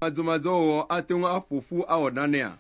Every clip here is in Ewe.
Madzɔmadzɔwɔwɔ ate ŋu aƒo ƒu awɔ nanea?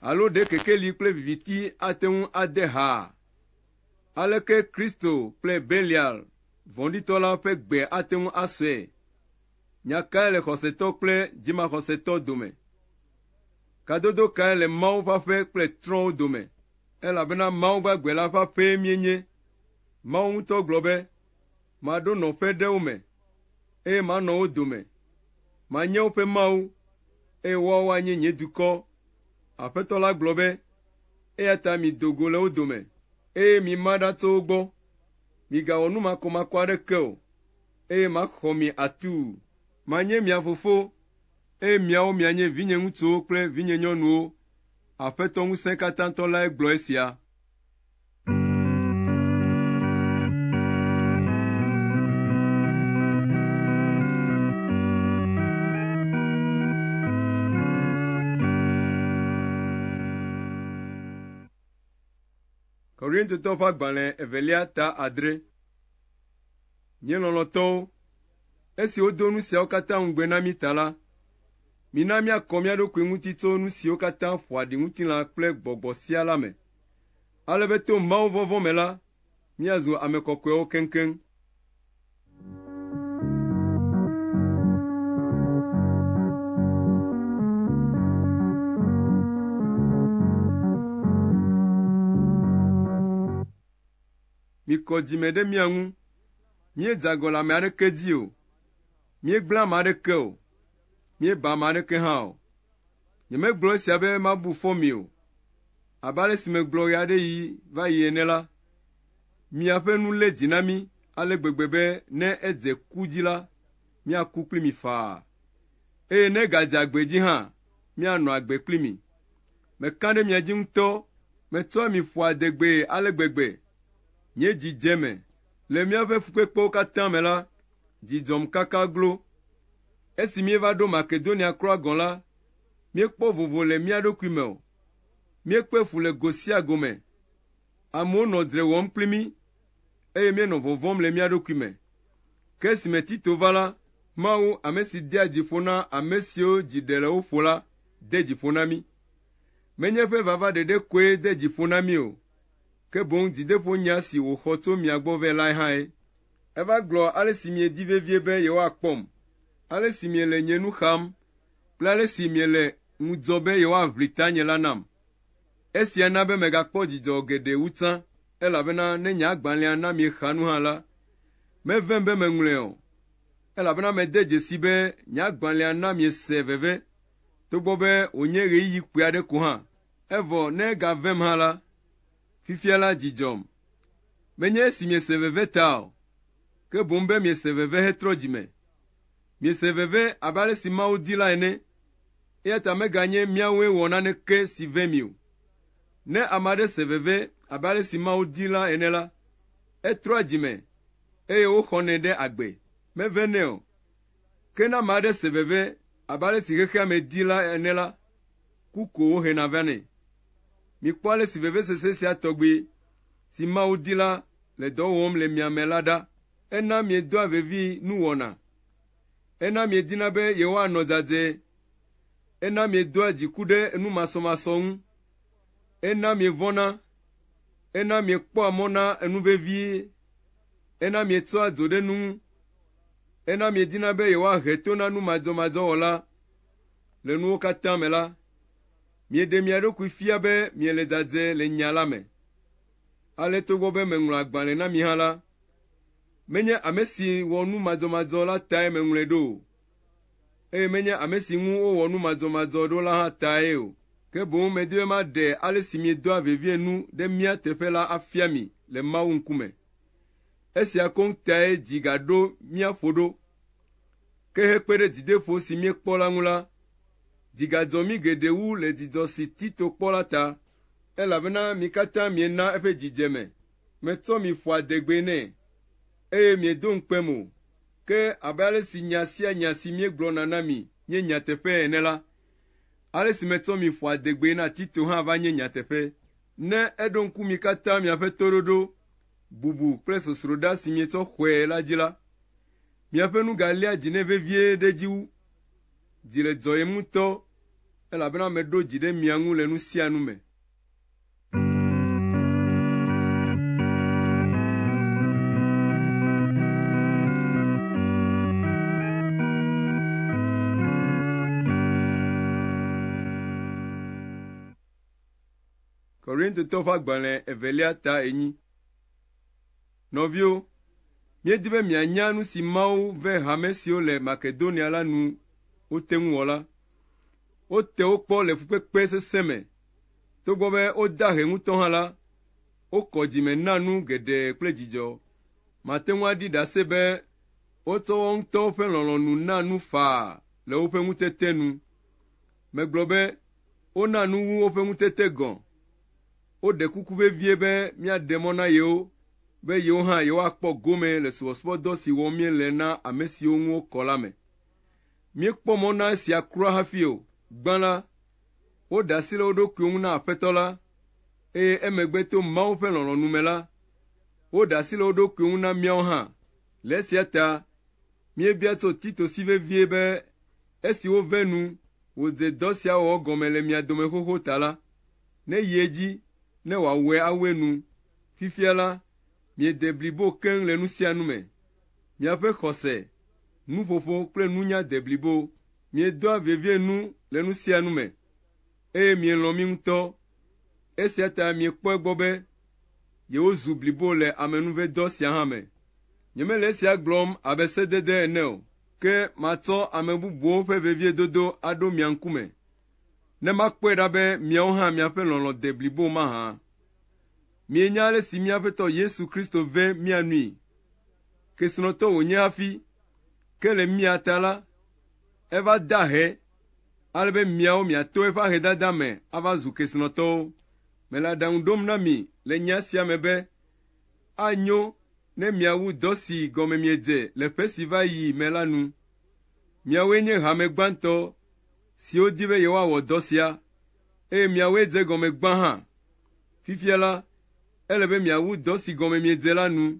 Alo ɖe kekeli kple viviti ate ŋu ade haa? Aleke Kristo kple Belial vɔ̃ɖitɔ la ƒe gbe ate ŋu asɔe? Nya kae le xɔsetɔ kple dzimaxɔsetɔ dome? Kadodo kae le Mawu ƒe aƒe kple trɔ̃wo dome? Elabena Mawu gbagbe la ƒe aƒee míenye. Mawu ŋutɔ gblɔ be, “Maɖo nɔƒe ɖe wo me, eye manɔ wo dome. Manye woƒe Mawu, eye woawo anye nye dukɔ.” Aƒetɔ la gblɔ be, “Eya ta mido go le wo dome, eye mima ɖa tso wo gbɔ. Migawɔ nu makɔmakɔ aɖeke o, eye maxɔ mi atuu. Manye mia fofo, eye miawo mianye vinyeŋutsuwo kple vinyenyɔnuwo.” Aƒetɔ Ŋusẽkatãtɔ lae gblɔ esia. Korintotɔwo ƒe agbalẽ evelia ta adre. Nye lɔlɔ̃tɔwo, esi wodo nu siawo katã ŋugbe na mí ta la, mina míakɔ mía ɖokui ŋuti tso nu siwo katã ƒoa ɖi ŋutilã kple gbɔgbɔ sia la me, ale be to mawuvɔvɔ̃ me la, míazu ame kɔkɔewo keŋkeŋ. Mikɔ dzime ɖe mía ŋu. Míedze agɔ le ame aɖeke dzi o. Míegblẽ ame aɖeke o. Míeba ame aɖeke hã o. Nyemegblɔ esia be mabu fɔ mi o. Abe ale si megblɔ ɣe aɖe ɣi va yi ene la, miaƒe nu lé dzi na mí ale gbegbe be ne edze ku dzi la, míaku kpli mi faa, eye ne egadze agbe dzi hã, míanɔ agbe kpli mi. Meka ɖe mia dzi ŋutɔ, metsɔa mi ƒoa adegbee ale gbegbe. Nye dzi dze eme. Le míaƒe fukpekpewo katã me la, dzi dzɔm kaka glo. Esi míeva ɖo Makedonia kura gɔ̃ la, míekpɔ vovo le mía ɖokui me o. Míekpe fu le go sia go me. Amewo nɔ dzre wɔm kpli mí, eye míenɔ vɔvɔ̃m le mía ɖokui me. Ke esime Tito va la, Mawu, ame si dea dzi ƒo na ame siwo dzi ɖe le wo ƒo la, de dzi ƒo na mí. Menye eƒe vava ɖeɖe koe de dzi ƒo na mí o, ke boŋ dzideƒonya si wòxɔ tso mia gbɔ vɛ la hãe. Eva gblɔ ale si miedi vevie be yewoakpɔm, ale si miele nye nu xam kple ale si miele ŋudzɔ be yewoaʋli tanye la nam. Esia na be megakpɔ dzidzɔ geɖe wu tsã, elabena ne nye agbalẽa na miexa nu hã la, mevem be meŋlɔe o, elabena mede dzesii be nye agbalẽa na miese veve, togbɔ be wònye ɣeyiɣi kpui aɖe ko hã. Evɔ ne egavem hã la, fifia la dzi dzɔm. Menye esi miese veve ta o, ke boŋ be miese veve hetrɔ dzi me. Miese veve abe ale si Mawu di la ene, eya ta meganye míawoe wɔ naneke si ve mi o. Ne ame aɖe se veve abe ale si Mawu di la ene la, etrɔa dzi me, eye woxɔnɛ ɖe agbe, mevenɛ o. Ke ne ame aɖe se veve abe ale si xexea me di la ene la, ku ko wohena vanɛ. Mikpɔ ale si vevesese sia tɔgbi si Mawu di la le dɔ wɔm le mia me la ɖa. Ena miedoa vevi nuwɔna. Ena miedina be yewoanɔ dzadzɛ. Ena miedoa dziku ɖe nu masɔmasɔ ŋu. Ena mievɔ̃na. Ena miekpɔa mɔ na nu vevie. Ena mietsɔa dzo ɖe nu ŋu. Ena miedina be yewoahe to na nu madzɔmadzɔ wɔla. Le nuwo katã me la, mieɖe mia ɖokui fia be miele dzadzɛ le nya la me. Ale togbɔ be meŋlɔ agbalẽ na mi hã la, menye ame si wɔ nu madzɔmadzɔ la tae meŋlɔe ɖo o, eye menye ame si ŋu wowɔ nu madzɔmadzɔ ɖo la hã tae o, ke boŋ medi be maɖe ale si miedoa vevie nu ɖe mía teƒe la afia mi le Mawu ŋkume. Esia koŋ tae dzi gaɖo mía ƒo ɖo. Ke hekpe ɖe dzideƒo si míekpɔ la ŋu la, dzi gadzɔ mí geɖe wu le dzidzɔ si Tito kpɔ la ta, elabena mi katã miena eƒe dzi dze eme. Metsɔ mi ƒo adegbee nɛ, eye miedo ŋukpem o. Ke abe ale si nya sia nya si míegblɔna na mi nye nyateƒe ene la, ale si metsɔ mi ƒo adegbee na Tito hã va nye nyateƒe. Ne eɖo ŋku mi katã miaƒe toɖoɖo, bubu kple sosroɖa si mietsɔ xɔe la dzi la, miaƒe nu galéa dzi nɛ vevie ɖe edzi wu. Dzi le dzɔyem ŋutɔ elabena meɖo dzi ɖe mia ŋu le nu sia nu me. Korintotɔwo ƒe agbalẽ evelia ta enyi. Nɔviwo, míedi be mianya nu si Mawu ve hame siwo le Makedonia la nu wote ŋu wɔ la. Wote wo kpɔ le fukpekpe sesẽ me. Togbɔ be woda ahe ŋutɔ hã la, wokɔ dzime na nu geɖe kple dzidzɔ. Mate ŋu aɖi ɖase be wotsɔ woawo ŋutɔwo ƒe lɔlɔ̃nu na nu faa le woƒe ŋutete nu. Megblɔ be wona nu wu woƒe ŋutete gɔ̃. Woɖe kuku vevie be míaɖe mɔ na yewo be yewo hã yewoakpɔ gome le subɔsubɔdɔ si wɔm míele na ame siwo ŋu wokɔ la me. Míekpɔ mɔ na esia kura hafi o. Gbã la, woɖe asi le wo ɖokuiwo ŋu na Aƒetɔ la, eye emegbe to Mawu ƒe lɔlɔ̃nu me la, woɖe asi le wo ɖokuiwo ŋu na míawo hã. Le esia ta míebia tso Tito si vevie be esi wove nu wòdze dɔ sia wɔwɔ gɔme le mia dome xoxo ta la, neyi edzi ne wòawɔe awu enu. Fifia la, miede blibo keŋ le nu sia nu me. Miaƒe xɔse, nuƒoƒo kple nunya de blibo. Miedoa vevie nu le nu sia nu me, eye mielɔ̃ mí ŋutɔ. Esia ta miekpɔ egbɔ be yewozu blibo le amenuvedɔ sia hã me. Nyemele esia gblɔm abe sedede ene o, ke matsɔ ame bubuwo ƒe veviedodo aɖo mia ŋkume, ne makpɔe ɖa be miawo hã miaƒe lɔlɔ̃ de blibo mahã. Mienya ale si mía Aƒetɔ Yesu Kristo ve mía nui. Kesinɔtɔ wònye hafi, ke le mía ta la, eva de ahe, ale be miawo miato eƒe ahedada me ava zu kesinɔtɔwo. Mele aɖaŋu ɖom na mi le nya sia me be anyo ne miawu dɔ si gɔme miedze le ƒe si va yi me la nu. Miawoe nye hame gbãtɔ siwo di be yewoawɔ dɔ sia, eye miawoe dze egɔme gbã hã. Fifia la, ele be miawu dɔ si gɔme miedze la nu.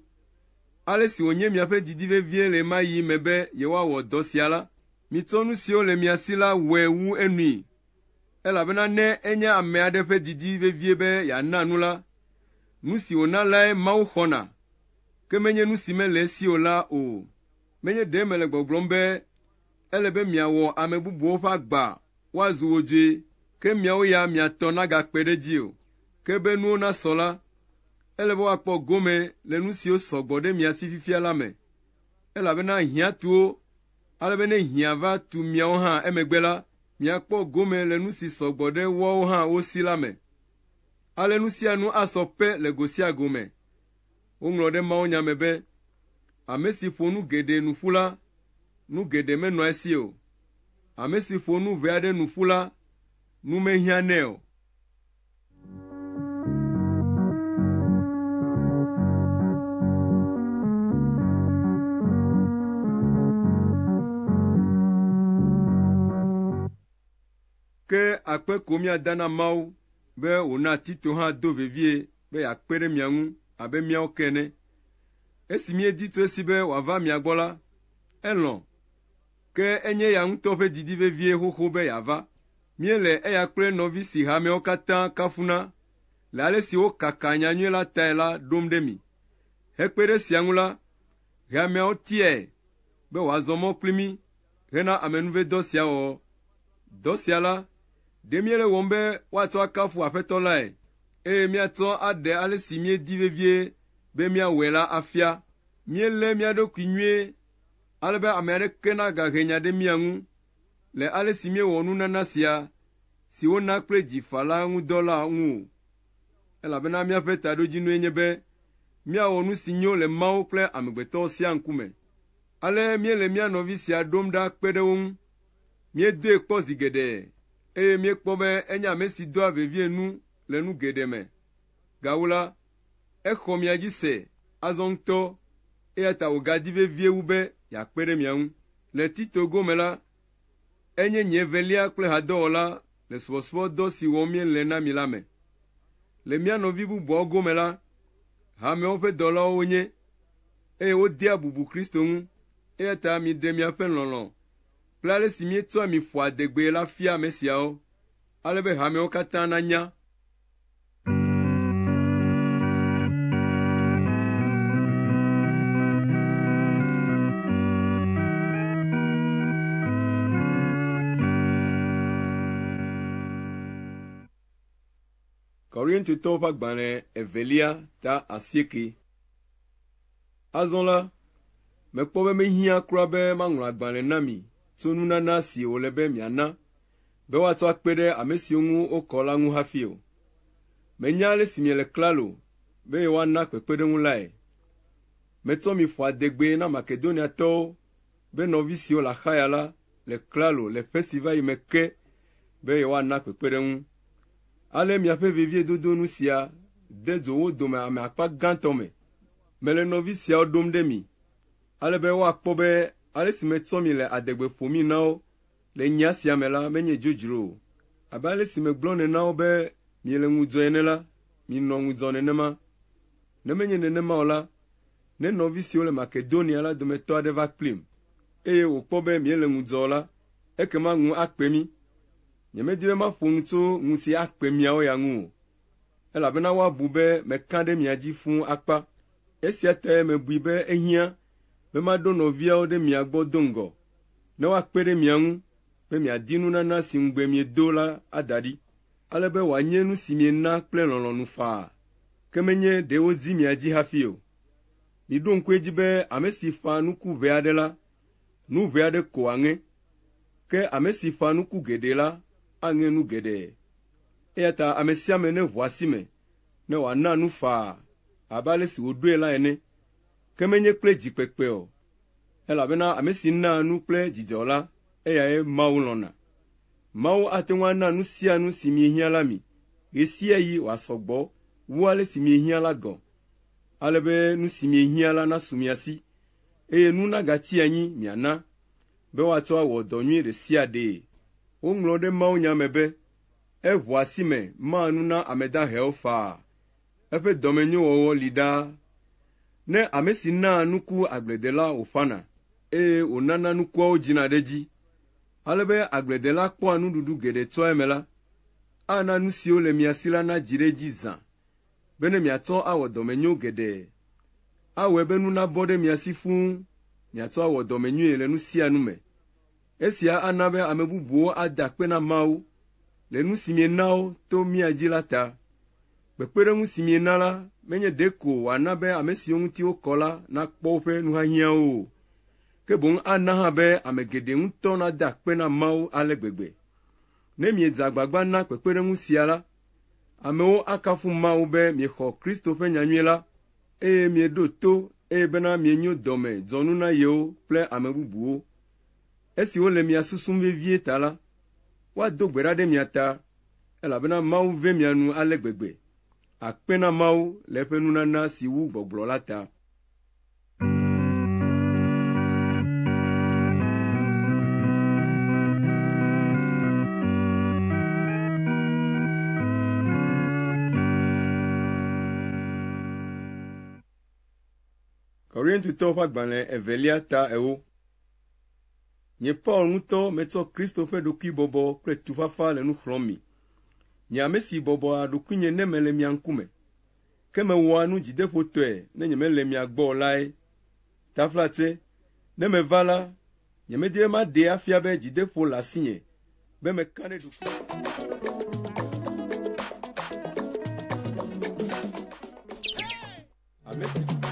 Ale si wònye miaƒe didi vevie le ɣe ma ɣi me be yewoawɔ dɔ sia la, mitsɔ nu siwo le mia si la wɔe wu enui, elabena ne enye ame aɖe ƒe didi vevie be yeana nu la, nu si wòna lae Mawu xɔna, ke menye nu si mele esi o la o. Menye ɖe mele gbɔgblɔm be ele be miawɔ ame bubuwo ƒe agba woazu wodzoe, ke miawo ya mia tɔ nagakpe ɖe edzi o. Ke be nuwo nasɔ la, ele be woakpɔ gome le nu siwo sɔ gbɔ ɖe mia si fifia la me, elabena hiã tu wo, ale be ne hiã va tu miawo hã emegbe la, miakpɔ gome le nu si sɔ gbɔ ɖe woawo hã wo si la me. Ale nu sia nu asɔ pɛ le go sia go me. Woŋlɔ ɖe mawunya me be, “Ame si ƒo nu geɖe nu ƒu la, nu geɖe menɔa esi o. Ame si ƒo nu ʋɛ aɖe nu ƒu la, nu mehiãnɛ o.” Ke akpe ko míada na Mawu be wòna Tito hã do vevie be yeakpe ɖe mia ŋu abe míawo ke ene. Esi míedi tso esi be wòava mia gbɔ la, elɔ̃, ke enye eya ŋutɔ ƒe didi vevie xoxo be yeava. Míele eya kple nɔvi si hameawo katã kafuna le ale si wokaka nyanyui la tae la ɖom ɖe mi. Hekpe ɖe esia ŋu la, hameawo tiae be wòazɔ mɔ kpli mí hena amenuvedɔ sia wɔwɔ. Dɔ sia la, ɖe míele ewɔm be woatsɔ akafu Aƒetɔ lae, eye míatsɔ aɖe ale si míedi vevie be míawɔe la afia. Míelé mía ɖokui nyuie ale be ame aɖeke nagahe nya ɖe mía ŋu le ale si míewɔ nunana sia si wona kple dzi faa la ŋu dɔ la ŋu o, elabena míaƒe taɖodzinue nye be míawɔ nu si nyo le Mawu kple amegbetɔwo siaa ŋkume. Ale míele mía nɔvi sia ɖom ɖa kpe ɖe wo ŋu. Míedoe kpɔ zi geɖe, eye míekpɔ be enye ame si doa vevie nu le nu geɖe me. Gawu la, exɔ mia dzi se azɔ ŋutɔ, eya ta wògadi vevie wu be yeakpe ɖe mia ŋu. Le Tito gome la, enye nye evelia kple hadɔwɔla le subɔsubɔdɔ si wɔm míele na mi la me. Le mía nɔvi bubuawo gome la, hameawo ƒe dɔlawo wonye, eye wodea bubu Kristo ŋu, eya ta miɖe miaƒe lɔlɔ̃ kple ale si míetsɔa mi ƒoa adegbee la fia ame siawo, ale be hamewo katã nanya. Korintotɔwo ƒe agbalẽ evelia ta asieke. Azɔ la, mekpɔ be mehiã kura be maŋlɔ agbalẽ na mi tso nunana si wòle be miana be woatsɔ akpe ɖe ame siwo ŋu wokɔ la ŋu hafi o. Menya ale si miele klalo be yewoana kpekpeɖeŋu lae. Metsɔ mi ƒo adegbee na Makedoniatɔwo be nɔvi siwo le Axaya la le klalo le ƒe si va yi me ke be yewoana kpekpeɖeŋu. Ale miaƒe veviedodonu sia de dzo wo dome ame akpa gãtɔ me. Mele nɔvi siawo ɖom ɖe mi, ale be woakpɔ be ale si metsɔ mi le adegbe ƒomii na wo le nya sia me la menye dzodzro o. Abe ale si megblɔnɛ na wo be miele ŋudzɔ ene la, minɔ ŋudzɔ nenema. Ne menye nenema o la, ne nɔvi siwo le Makedonia la dometɔ aɖe va kplim, eye wòkpɔ be miele ŋudzɔ o la, ekema ŋu akpe mí. Nyemedi be maƒo nu tso ŋu si akpe miawo ya ŋu o, elabena woabu be meka ɖe mia dzi fũu akpa. Esia tae mebui be ehiã be maɖo nɔviawo ɖe mia gbɔ do ŋgɔ, ne woakpe ɖe mia ŋu be miadi nunana si ŋugbe miedo la ada ɖi, ale be wòanye nu si miena kple lɔlɔ̃nu faa, ke menye ɖe wodi mia dzi hafi o. Miɖo ŋku edzi be ame si ƒã nuku ʋɛ aɖe la, nu ʋɛ aɖe ko wòaŋe, ke ame si ƒã nuku geɖe la, aŋe nu geɖe. Eya ta ame sia ame neʋu asi me ne wòana nu faa abe ale si wòɖoe la ene, ke menye kple dzikpekpe o, elabena ame si naa nu kple dzidzɔ la, eyae Mawu lɔ̃na. Mawu ate ŋu ana nu sia nu si miehiã la mi ɣe sia ɣi wòasɔ gbɔ wu ale si miehiã la gɔ̃, ale be nu si miehiã la nasu mia si, eye nu nagatsi anyi miana, be woatsɔ awɔ dɔ nyui ɖe sia ɖee. Woŋlɔ ɖe mawunya me be, “Eʋu asi me maa nu na ame dahewo faa, eƒe dɔmenyowɔwɔ li ɖaa.” Ne ame si naa nuku agbledela wòƒãna, eye wònana nukuawo dzina ɖe edzi, ale be agbledela kpɔa nuɖuɖu geɖe tsoa eme la, ana nu siwo le mia si la nadzi ɖe edzi zã, bene miatsɔ awɔ dɔmenyo geɖe. Awɔe be nu nabɔ ɖe mia si fũu miatsɔ awɔ dɔmenyoe le nu sia nu me. Esia ana be ame bubuwo ada akpe na Mawu le nu si miena wo to mía dzi la ta. Kpekpeɖeŋu si miena la menye ɖeko wòana be ame siwo ŋuti wokɔ la nakpɔ woƒe nuhiahiãwo o, ke boŋ ana hã be ame geɖe ŋutɔ nada akpe na Mawu ale gbegbe. Ne miedze agbagba na kpekpeɖeŋu sia la, amewo akafu Mawu be miexɔ Kristo ƒe nyanyui la, eye mieɖo to eye bena mienyo dɔme dzɔ nu na yewo kple ame bubuwo. Esi wole mia susum vevie ta la, woado gbe ɖa ɖe mia ta, elabena Mawu ve mia nu ale gbegbe. Akpe na Mawu le eƒe nunana si wu gbɔgblɔ la ta. Korintotɔwo ƒe agbalẽ evelia ta ewo. Nye Paul ŋutɔ metsɔ Kristo ƒe ɖokuibɔbɔ kple tufafa le nu xlɔ̃m mi. Nye ame si bɔbɔa ɖokuinye ne mele mia ŋkume, ke mewɔa nu dzideƒotɔe ne nyemele mia gbɔ o lae. Taflatse, ne meva la, nyemedi be maɖee afia be dzideƒo le asinye be meka ɖe ɖokuinye. Ame si